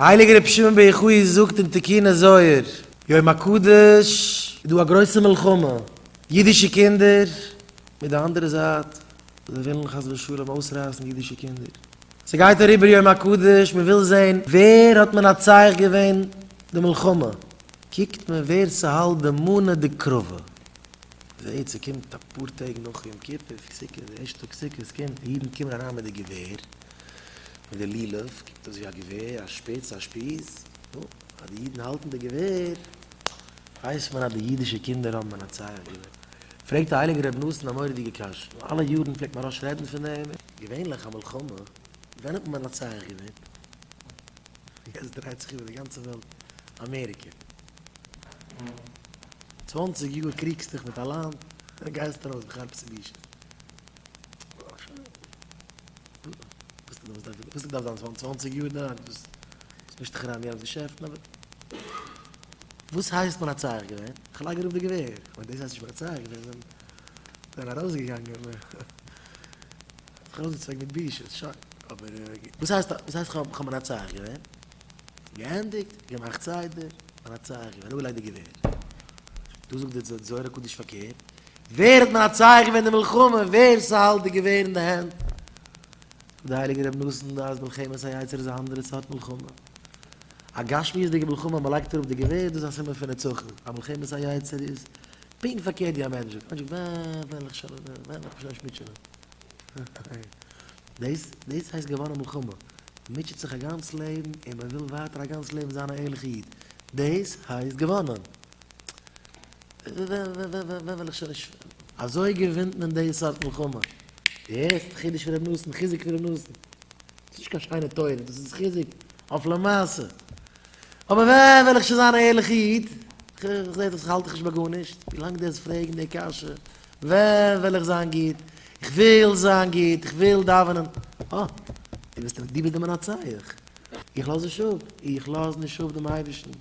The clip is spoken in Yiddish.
הייליגער רבי שמעון בר יוחאי זאגט אין תיקוני זוהר, יום הקדוש איז דא א גרויסע מלחמה, אידישע קינדער מיט די אנדערע זייט, זיי ווילן חס ושלום אויסרייסן אידישע קינדער. ס'גייט אריבער יום הקדוש, מ'וויל זען ווער האט מנצח געווען די מלחמה, קוקט מען ווער ס'האלט די מנה דקרבא, זעהט ס'קומט אפאר טעג נאך יום כיפור, סוכות, די ערשטע טאג סוכות קומט, די אידן קומען אריין מיט די געווער, מיט די לולב, קוקט אויס ווי א געווער, א שפיץ, א שפיז, נו, אז די אידן האלטן די געווער, ווייסט מען אז די אידישע קינדער האבן מנצח געווען. פרעגט די הייליגע רבי נתן א מורא'דיגע קשיא, אלע יארן פלעגט מוהרא"ש רעדן פון דעם, געווענליך א מלחמה, ווען האט מען מנצח געווען? יעצט דרייט זיך איבער די גאנצע וועלט אמעריקע. צוואנציג יאר קריגסט דיך מיט א לאנד, גייסט ארויס בחרפות ובושות. וואס דארף זיין צוואנציג יאר דארט? וואס מישט דיך אריין אין יענעמ'ס געשעפטן? אבער וואס הייסט מנצח געווען? איך לייג אראפ די געווער. כ'מיין דאס הייסט נישט מנצח געווען, זענען ארויסגעגאנגען. זיך ארויסגעצויגן מיט בושות, שוין. אבער וואס הייסט וואס הייסט כ'האב מנצח געווען? געענדיגט, געמאכט סדר, מנצח געווען, אראפגעלייגט די געווער. דא זאגט דער זוהר הקדוש פארקערט, ווער האט מנצח געווען די מלחמה? ווער ס'האלט די געווער אין די הענט. זאגט דער הייליגער רבי נתן אז מלחמת היצר איז א אנדערע סארט מלחמה. א גשמיות'דיגע מלחמה אז מ'לייגט אראפ די געווער דאס איז א סימן פון נצחון. א מלחמת היצר איז פונקט פארקערט ווי א מענטש זאגט. א מענטש זאגט ווען וועל איך שוין ווען וועל איך מיך שוין נישט מוטשענען. דאס דאס הייסט געוואנען מלחמה. מ'מוטשעט זיך א גאנץ לעבן און מ'וויל ווייטער א גאנץ לעבן זיין א ערליכע איד. דאס הייסט געוואנען. ווען וועל איך שוין נישט. אזוי געווינט מען די סארט מלחמה. די הערסט חידוש פון ר' נתן, חיזוק פון ר' נתן. ס'איז נישט קיין שיינע תורה, דאס איז חיזוק אויף למעשה. אבער ווען וועל איך שוין זיין א ערליכע איד? כ'זע דאך ס'האלט דיך נישט ביי גארנישט. ווילאנג דו וועסט פרעגן די קשיא, ווען וועל איך זיין גוט? איך וויל זיין גוט, איך וויל דאווענען. אה, דו ביסט דו ביסט די מנצח. איך לאז נישט אפ, איך לאז נישט אפ דעם אייבערשטן.